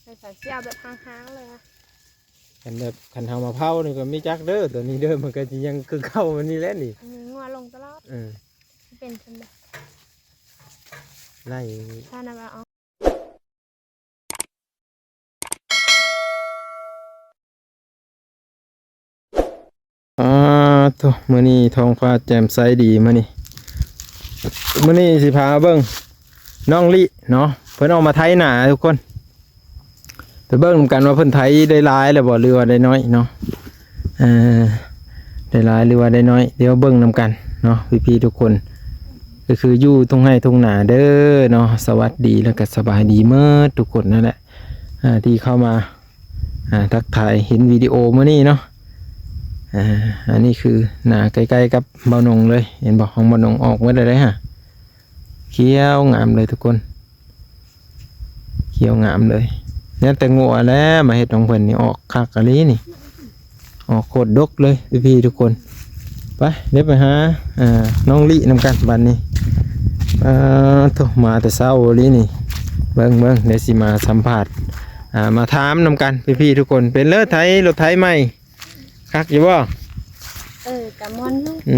ໃສ່ສາຍສຽວແບບຫ່າງໆເລີຍ. ຄັນແບບ ຄັນເຮົາມາເຜົານີ້ກໍມີຈັກເດີ ຕົວນີ້ເດີ ມັນກໍຊິຍັງຄືເກົ່າມັນນີ້ແຫຼະນີ້. ອັນນີ້ງົວລົງຕະຫຼອດ. ເອີ ເປັນຊັ້ນເດີ ໄລ່ ຖ້ານະວ່າເອົາ. ອາໂທ້ ມື້ນີ້ທ້ອງຟ້າແຈ່ມໃສດີມື້ນີ້. ມື້ນີ້ຊິພາເບິ່ງນ້ອງລິເນາະ ເພິ່ນອອກມາໄຖນາທຸກຄົນ. ໄປເບິ່ງນຳກັນວ່າເພິ່ນໄຖໄດ້ຫຼາຍແລ້ວບໍ່ ຫຼືວ່າໄດ້ໜ້ອຍເນາະ. ເອີ ໄດ້ຫຼາຍ ຫຼືວ່າໄດ້ໜ້ອຍ ດຽວເບິ່ງນຳກັນເນາະ ພີ່ໆທຸກຄົນ. ກໍຄືຢູ່ທົ່ງໄຮ່ທົ່ງນາເດີເນາະ. ສະຫວັດດີ ແລ້ວກໍສະບາຍດີໝົດທຸກຄົນນັ້ນແຫຼະ ອາ ທີ່ເຂົ້າມາ ອາ ທັກທາຍເຫັນວິດີໂອມື້ນີ້ເນາະ. ອາ ອັນນີ້ຄືນາໃກ້ໆກັບບ່າວນົງເລີຍ ເຫັນບໍ່ ຂອງບ່າວນົງອອກໝົດແລ້ວເດ້ຫະ. ຂຽວງາມເລີຍທຸກຄົນ ຂຽວງາມເລີຍ. ແມ່ນແຕ່ງົວແຫຼະມາເຮັດຂອງເພິ່ນນີ້ ອອກຄັກອີ່ຫຼີນີ້ ອອກໂຄດດົກເລີຍພີ່ໆທຸກຄົນ. ໄປ ດຽວໄປຫາ ເອີ ນ້ອງລິນຳກັນບັດນີ້. ອາໂທ້ ມາແຕ່ເຊົ້າອີ່ຫຼີນີ້. ເບິ່ງໆ ດຽວຊິມາສຳພາດ ອາ ມາຖາມນຳກັນພີ່ໆທຸກຄົນ. ເປັນເລີ ໄຖ ລົດໄຖໃໝ່ ຄັກຢູ່ບໍ່? ເອີ ກະມ່ວນຢູ່. ອື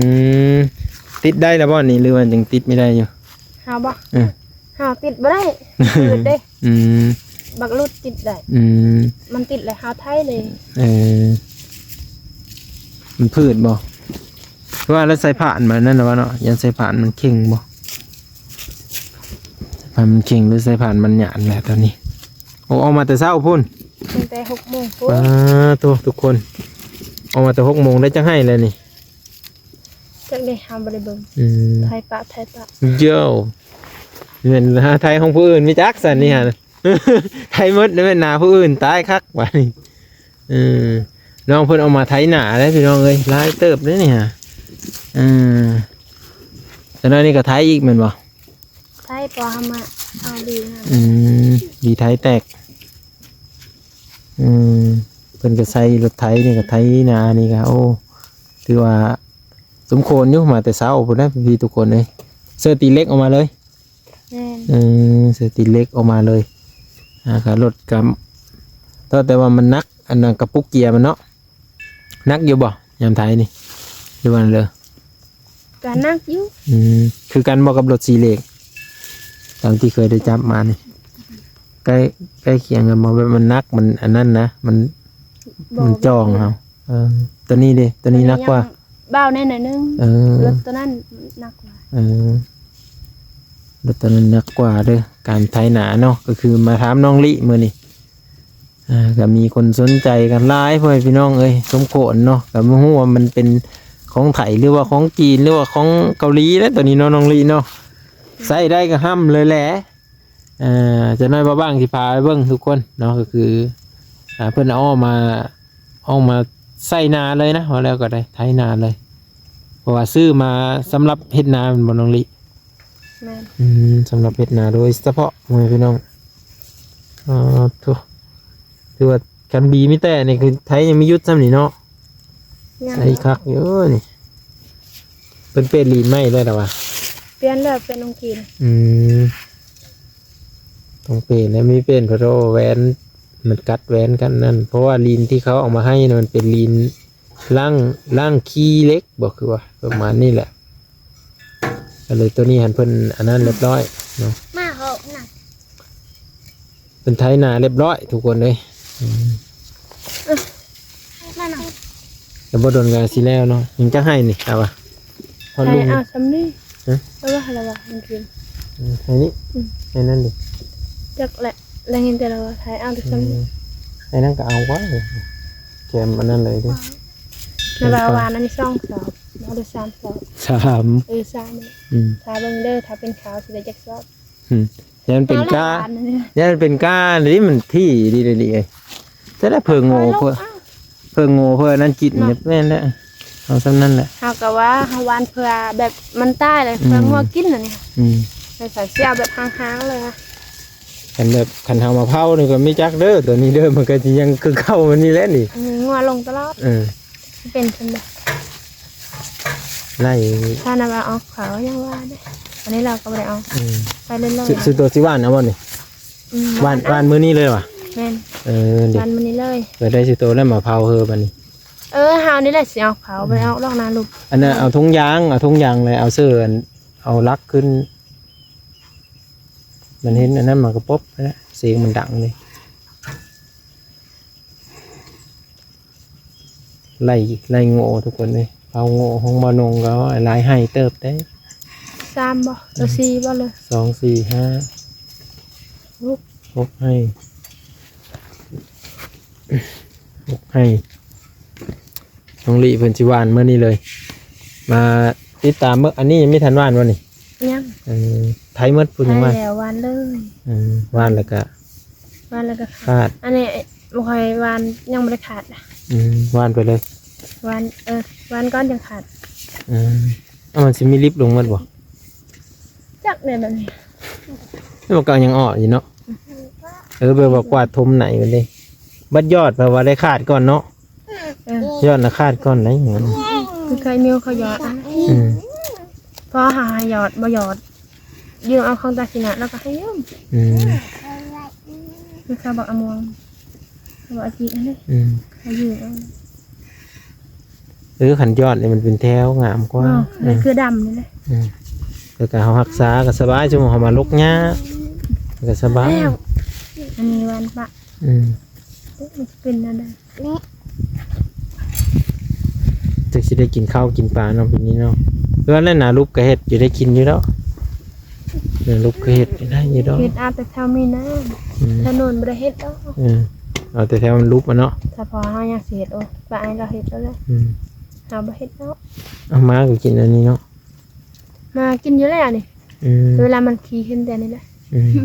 ມ ຕິດໄດ້ແລ້ວບໍ່ນີ້ ຫຼືວ່າຍັງຕິດບໍ່ໄດ້ຢູ່? ເຮົາບໍ່? ເອີ ເຮົາຕິດບໍ່ໄດ້ ຫຼຸດເດ້. ອືມ ບັກຫຼຸດຕິດໄດ້. ອືມ ມັນຕິດແລ້ວເຮົາໄຖເລີຍ. ເອີ ມັນຜືດບໍ່? ເພາະວ່າລະໃສ່ຜ່ານມານັ້ນນະວ່າເນາະ ຢ້ານໃສ່ຜ່ານມັນເຄັ່ງບໍ່? ໃສ່ຜ່ານມັນເຄັ່ງ ຫຼືໃສ່ຜ່ານມັນຫຍານແຫຼະຕອນນີ້. ໂອ້ ອອກມາແຕ່ເຊົ້າພຸ້ນ ຕັ້ງແຕ່ຫົກໂມງພຸ້ນ. ປາໂທ້ ທຸກຄົນ ອອກມາແຕ່ຫົກໂມງ ໄດ້ຈັກໄຮ່ແລ້ວນີ້? ຈັກເດ້ ເຮົາບໍ່ໄດ້ເບິ່ງ. ອືມ ໄຖປະ ໄຖປະ ໂຢ ແມ່ນຫາໄຖຂອງຜູ້ອື່ນ ມີຈັກຊັ້ນນີ້ຫາ ໄຖໝົດ ແມ່ນນາຜູ້ອື່ນ ຕາຍຄັກບາດນີ້. ເອີ ນ້ອງເພິ່ນອອກມາໄຖນາເດ້ພີ່ນ້ອງເອີຍ ຫຼາຍເຕີບເດ້ນີ້ຫາ. ເອີ ຕອນນີ້ກໍໄຖອີກແມ່ນບໍ່? ໄຖ ເພາະເຮົາມາເອົາດີນະ. ອືມ ດີໄຖແຕກ. ອືມ ເພິ່ນກໍໃຊ້ລົດໄຖນີ້ກໍໄຖນານີ້ກໍ ໂອ້ ຖືວ່າສົມຄວນຢູ່ ມາແຕ່ເຊົ້າພຸ້ນນະພີ່ໆທຸກຄົນເອີຍ. ເສື້ອຕີເຫຼັກອອກມາເລີຍ. ແມ່ນ. ເອີ ເສື້ອຕີເຫຼັກອອກມາເລີຍ. ອ່າ ກໍລົດກໍ ເພາະແຕ່ວ່າມັນໜັກ ອັນນັ້ນກະປຸກເກຍມັນເນາະ. ໜັກຢູ່ບໍ່ ຍາມໄຖນີ້ ຫຼືວ່າເລີ? ກໍໜັກຢູ່. ອືມ ຄືກັນບໍ່ກັບລົດສີເຫຼັກ ຕາມທີ່ເຄີຍໄດ້ຈັບມານີ້? ໃກ້ ໃກ້ຄຽງກັນບໍ່? ແບບມັນໜັກ ມັນອັນນັ້ນນະ ມັນ ບໍ່ ມັນຈ່ອງເຮົາ. ເອີ ຕົວນີ້ເດ ຕົວນີ້ໜັກກວ່າ ເບົາແດ່ໜ້ອຍໜຶ່ງ. ເອີ ລົດຕົວນັ້ນໜັກກວ່າ. ເອີ ລົດຕົວນັ້ນໜັກກວ່າເດີ ການໄຖນາເນາະ. ກໍຄືມາຖາມນ້ອງລິມື້ນີ້. ອ່າ ກໍມີຄົນສົນໃຈກັນຫຼາຍ ພໍ່ແມ່ພີ່ນ້ອງເອີຍ. ສົມຄວນເນາະ ກໍບໍ່ຮູ້ວ່າມັນເປັນຂອງໄທ ຫຼືວ່າຂອງຈີນ ຫຼືວ່າຂອງເກົາຫຼີແຫຼະ ຕົວນີ້ເນາະ ນ້ອງລິເນາະ. ໃຊ້ໄດ້ກໍຫ້ຳເລີຍແຫຼະ. ເອີ ຈັກໜ້ອຍບ່າວບ່າງຊິພາໄປເບິ່ງທຸກຄົນເນາະ. ກໍຄື ອ່າ ເພິ່ນເອົາອອກມາ ເອົາມາໃສ່ນາເລີຍນະ ເວົ້າແລ້ວກໍໄດ້ ໄຖນາເລີຍ. ເພາະວ່າຊື້ມາສຳລັບເຮັດນາແມ່ນບໍ່ ນ້ອງລິ? ແມ່ນ. ອືມ ສຳລັບເຮັດນາໂດຍສະເພາະ ພໍ່ແມ່ພີ່ນ້ອງ. ອໍ ໂທ້ ຖືວ່າຄັນບີມີແຕ່ນີ້ຄືໄທຍັງມີຢຸດຊ້ຳນີ້ເນາະ. ຍັງ. ໃສ່ຄັກຢູ່ນີ້. ເພິ່ນປ່ຽນລີນໃໝ່ແລ້ວລະວ່າ? ປ່ຽນແລ້ວ ປ່ຽນຂອງຈີນ. ອືມ ຕ້ອງປ່ຽນແລ້ວ ມີປ່ຽນ ເພາະວ່າແຫວນ ມັນກັດແຫວນກັນນັ້ນ. ເພາະວ່າລີນທີ່ເຂົາເອົາມາໃຫ້ນະ ມັນເປັນລີນ ລ້າງ ລ້າງຂີ້ເຫຼັກບໍ່ ຄືວ່າປະມານນີ້ແຫຼະ. ກໍເລີຍຕົວນີ້ຫັ້ນເພິ່ນອັນນັ້ນຮຽບຮ້ອຍເນາະ ມາເຮົານະ ເພິ່ນໄຖນາຮຽບຮ້ອຍທຸກຄົນເອີຍ. ອືມ ມານະ ແລ້ວບໍ່ດົນກໍຊິແລ້ວເນາະ. ຍັງຈັກໄຮ່ນີ້ ເອົາວ່າ ຮອດລຸງ ໄຖເອົາຊ່ຳນີ້. ຮະ ແລ້ວວ່າ ແລ້ວວ່າມັນກິນ ເອີ ໄຖນີ້. ອືມ ໄຖນັ້ນດິ ຈັກແຫຼະ ໄດ້ຍິນແຕ່ລາວວ່າໄຖເອົາແຕ່ຊ່ຳນີ້. ອືມ ໄຖນັ້ນກໍເອົາໄວ້ ແຄມອັນນັ້ນເລີຍເດ້. ແລ້ວວ່າ ແຄມ ຫວ່ານອັນນີ້ສອງສອບ ເອົາໄດ້ສາມສອບ. ສາມ ເອີ ສາມ. ອືມ ຖ້າເບິ່ງເດີ ຖ້າເປັນຂາວຊິໄດ້ຈັກສອບ. ອືມ ຢ້ານເປັນກ້າ ເອົາແລ້ວຫວ່ານອັນນີ້ ຢ້ານເປັນກ້ານີ້ມັນຖີ່ດີເດ ແຕ່ລະເຜິ້ງໂງ່ ເຜິ້ງໂງ່ ເຜິ້ງອັນນັ້ນກິນ ເນາະ ແມ່ນແຫຼະ. ເອົາຊ່ຳນັ້ນແຫຼະ ເຮົາກໍວ່າເຮົາຫວ່ານເພື່ອແບບມັນຕາຍແລ້ວ ອືມ ເພື່ອງົວກິນອັນນີ້. ອືມ ໃສ່ສາຍສຽວແບບຫ່າງໆເລີຍ. ຄັນແບບ ຄັນເຮົາມາເຜົານີ້ກໍມີຈັກເດີ ຕົວນີ້ເດີ ມັນກໍຊິຍັງຄືເກົ່າມັນນີ້ແຫຼະນີ້. ອັນນີ້ງົວລົງຕະຫຼອດ. ເອີ ເປັນຈັ່ງໃດ ໄລ່ ຖ້ານຳວ່າອອກເຂົາຍັງວ່າເດ້. ອັນນີ້ລາວກໍບໍ່ໄດ້ອອກ. ອືມ ໄປເລື້ອຍໆ ຊິ ຊິຕົວຊິຫວ່ານເອົາບໍ່ນີ້? ອືມ ຫວ່ານ ຫວ່ານມື້ນີ້ເລີຍຫວາ? ແມ່ນ ເອີ ເດ້ ວັນມື້ນີ້ເລີຍ ເອີ ໄດ້ຊິໂຕແລ້ວມາເຜົາເຮີບັດນີ້. ເອີ ເຮົານີ້ແຫຼະຊິເອົາເຜົາ ອືມ ບໍ່ໄດ້ເອົາດອກນາລຸກ. ອັນນັ້ນ ເອົາຖົງຢາງ ເອົາຖົງຢາງແລ້ວເອົາເສື້ອ ອັນ ເອົາຫຼັກຂຶ້ນ ມັນເຫັນອັນນັ້ນມັນກະປົບຫັ້ນແຫຼະ ສຽງມັນດັງເດ້. ໄລ່ ໄລ່ໂງ່ທຸກຄົນເອີຍ ເຜົາໂງ່ຂອງບ່າວນົງກໍຫຼາຍໄຮ່ເຕີບເດ້. ສາມບໍ່ ເອີ ສີ່ບໍ່ເລີຍ ສອງ ສີ່ ຫ້າ ຫົກ ຫົກໄຮ່ ຫົກໄຮ່. ນ້ອງລິເພິ່ນຊິຫວ່ານມື້ນີ້ເລີຍ ມາຕິດຕາມເບິ່ງ. ອັນນີ້ຍັງບໍ່ທັນຫວ່ານບໍ່ນີ້? ຍັງ ເອີ ໄຖໝົດພຸ້ນ ຍັງຫວ່ານ ໄຖແລ້ວຫວ່ານເລີຍ. ເອີ ຫວ່ານແລ້ວກະ ຫວ່ານແລ້ວກະຂາດ ຂາດ. ອັນນີ້ບໍ່ຄ່ອຍຫວ່ານ ຍັງບໍ່ໄດ້ຂາດ. ອືມ ຫວ່ານໄປເລີຍ ຫວ່ານ ເອີ ຫວ່ານກ່ອນຈັ່ງຂາດ. ອືມ ເອົາ ມັນຊິມີລິບລົງໝົດບໍ່? ຈັກແນວແບບນີ້ ແລ້ວມັນກໍຍັງອອກຢູ່ເນາະ. ເອີ ແບບວ່າກວາດຖົມໄຫນມັນເດ້ ບັດຢອດແບບວ່າໄດ້ຂາດກ່ອນເນາະ. ເອີ ຢອດນະຂາດກ່ອນໄດ໋. ຄືເຄີຍມີເຂົາຢອດ ອືມ ພໍຫາຢອດບໍ່ຢອດ ຢືມເອົາຂອງຕາຊິນະ ແລ້ວກໍໃຫ້ຢືມ. ອືມ ຄືເຂົາບັກອະມ່ວງ ເຂົາບັກອາຈິດຫັ້ນເດ້. ອືມ ເຂົາຢືມເອົາ. ເອີ ຄັນຢອດນີ້ມັນເປັນແຖວງາມກວ່າ. ເອີ ຄືດຳນີ້ແຫຼະ. ອືມ ແລ້ວກໍເຮົາຮັກສາກໍສະບາຍ ສົມມຸດເຮົາມາລົກຫຍ້າກໍສະບາຍ. ອັນນີ້ຫວ່ານປະ. ອືມ ເປັນອັນໃດ ຈັກຊິໄດ້ກິນເຂົ້າກິນປາເນາະ ປີນີ້ເນາະ. ເຮືອນນັ້ນນະ ລຸບກໍເຮັດຢູ່ ໄດ້ກິນຢູ່ດອກ. ເຮືອນລຸບກໍເຮັດໄດ້ຢູ່ດອກ ເຮັດເອົາແຕ່ແຖວມີນ້ຳ. ອືມ ຖະໜົນບໍ່ໄດ້ເຮັດດອກ. ເອີ ເອົາແຕ່ແຖວມັນລຸບອະເນາະ. ຖ້າພໍເຮົາຢາກຊິເຮັດ ໂອ້ ປະໃຫ້ລາວເຮັດເອົາແຫຼະ. ອືມ ເຮົາບໍ່ເຮັດດອກ. ເອົາ ໝາກໍກິນອັນນີ້ເນາະ. ໝາກິນຢູ່ແລ້ວນີ້. ອືມ ເວລາມັນຂີ້ຂຶ້ນແຕ່ນີ້ແຫຼະ. ອືມ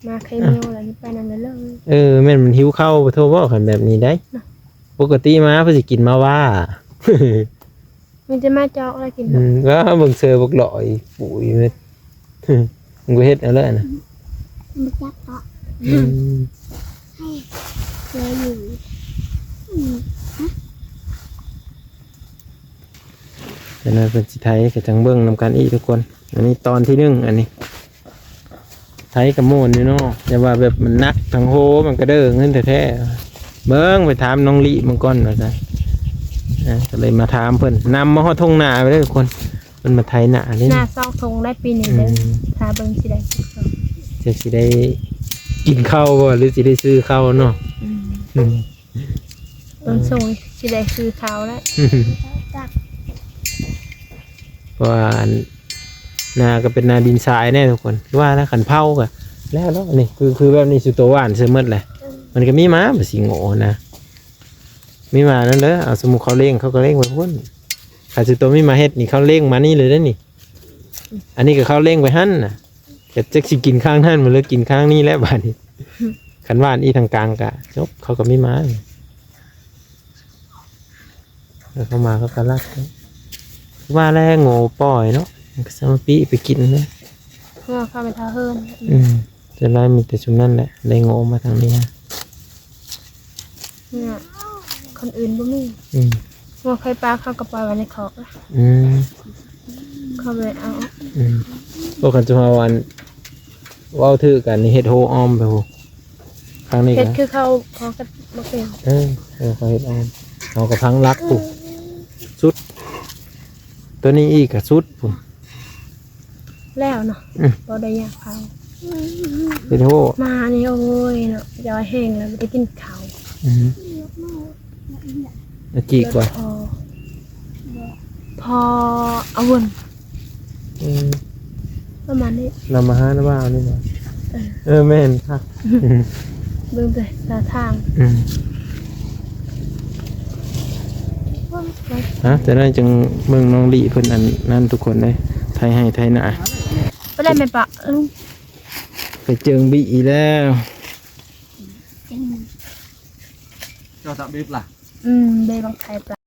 ໝາໄຂ່ເມວລະນີ້ໄປນຳແລ້ວເລີຍ. ເອີ ແມ່ນມັນຫິວເຂົ້າ ບໍ່ໂທເວົ້າຄັນແບບນີ້ໄດ໋. ເນາະ ປົກກະຕິໝາເພິ່ນຊິກິນໝາຫວ້າ ມີແຕ່ໝາຈອກລະກິນ. ອືມ ເບິ່ງເຊີບັກຫຼອຍປຸ້ຍເໝິດ. ມຶງບໍ່ເຮັດເອົາເລີຍນະ ບໍ່ຈັກເກາະ. ອືມ ໃຫ້ເຊື່ອຢູ່. ອືມ ຈັກໜ່ອຍເພິ່ນຊິໄຖກໍຈັ່ງເບິ່ງນຳກັນອີກທຸກຄົນ. ອັນນີ້ຕອນທີໜຶ່ງ ອັນນີ້ ໄຖກໍມ່ວນຢູ່ເນາະ ແຕ່ວ່າແບບມັນໜັກທັງໂຮ ມັນກະເດີເງິນແທ້ໆ. ເບິ່ງ ໄປຖາມນ້ອງລິເບິ່ງກ່ອນວ່າຊັ້ນ. ເອີ ກໍເລີຍມາຖາມເພິ່ນ ນຳມາຮອດທົ່ງນາໄປເດີທຸກຄົນ. ເພິ່ນມາໄຖນາເດ້ ນາຊອກທົ່ງໄດ້ປີນີ້ເດີ. ອືມ ຖ້າເບິ່ງຊິໄດ້ຈັກຊອກ ຈັກຊິໄດ້ກິນເຂົ້າບໍ່ ຫຼືຊິໄດ້ຊື້ເຂົ້າເນາະ. ອືມ ອືມ ເບິ່ງຊົງຊິໄດ້ຄືເຂົາແລ້ວ. ເພາະວ່າອັນ ນາກໍເປັນນາດິນຊາຍແນ່ທຸກຄົນ. ຄືວ່ານະ ຄັນເຜົາກໍແລ້ວເນາະ. ນີ້ຄື ຄືແບບນີ້ ສຸໂຕຫວ່ານໃສ່ໝົດແຫຼະ. ມັນກໍມີໝາ ມັນຊິໂງ່ນະ. ມີໝານັ້ນເດີ. ເອົາ ສົມມຸດເຂົາລ້ຽງ ເຂົາກໍລ້ຽງໄວ້ພຸ້ນ. ຄັນສຸໂຕມີໝາເຮັດນີ້ ເຂົາລ້ຽງມານີ້ເລີຍເດ້ນີ້. ອັນນີ້ກໍເຂົາເລັງໄປຫັ້ນນະ ກໍຈັກຊິກິນຂ້າງນັ້ນ ມັນເລີຍກິນຂ້າງນີ້ແຫຼະບາດນີ້. ຄັນຫວ່ານອີກທາງກາງກະຈົບ ເຂົາກໍມີໝາ ເຂົາມາເຂົາກໍລັກ. ວ່າແລ້ວໂງ່ປ່ອຍເນາະ ມັນກໍສາມາດປີ້ໄປກິນເນາະ. ເອີ ເຂົາໄປຖ້າເຮີນ. ອືມ ສ່ວນຫຼາຍມີແຕ່ຊຸມນັ້ນແຫຼະ ໄດ້ໂງ່ມາທາງນີ້ນະ. ເອີ ຄົນອື່ນບໍ່ມີ. ອືມ ງົວໄຂ່ປາເຂົາກໍປ່ອຍໄວ້ໃນຄອກລະ. ອືມ ເຂົາບໍ່ໄດ້ເອົາອອກ. ອືມ ໂອ້ ຄັນຈຸເຮົາອັນ ເວົ້າຖືກກັນນີ້ ເຮັດໂຮອ້ອມໄປພຸ້ນ. ຄັ້ງນີ້ເຮັດຄືເຂົາ ເຂົາກໍບໍ່ເກັ່ງ. ເອີ ເອີ ເຂົາເຮັດອ້ອມ ເຮົາກໍພັງຫຼັກພຸ້ນ ສຸດ ຕົວນີ້ອີກກໍສຸດພຸ້ນ. ແລ້ວເນາະ. ອືມ ບໍ່ໄດ້ຢາກເຜົາ ເຮັດໂຮ ມານີ້ ໂອ້ຍເນາະ ຢາກແຫ້ງແລ້ວ ບໍ່ໄດ້ກິນເຂົ້າ. ອືມ ອາຈີກວ່າ ພໍ ພໍອາວຸນ. ອືມ ປະມານນີ້ ນຳມາຫານະວ່ານີ້ນະ. ເອີ ເອີ ແມ່ນຄັກ ເບິ່ງແຕ່ທ່າທາງ. ອືມ ຮະ ຈະໄດ້ຈັ່ງເບິ່ງນ້ອງລີເພິ່ນອັນນັ້ນທຸກຄົນເດ້ ໄຖໄຮ່ໄຖນາ. ບໍ່ໄດ້ແມ່ນປະ ອືມ ໄປເຈີບີອີກແລ້ວ. ເຈົ້າຕະບີບລະ. ອືມ ເບບັກໄຂ່ປະ.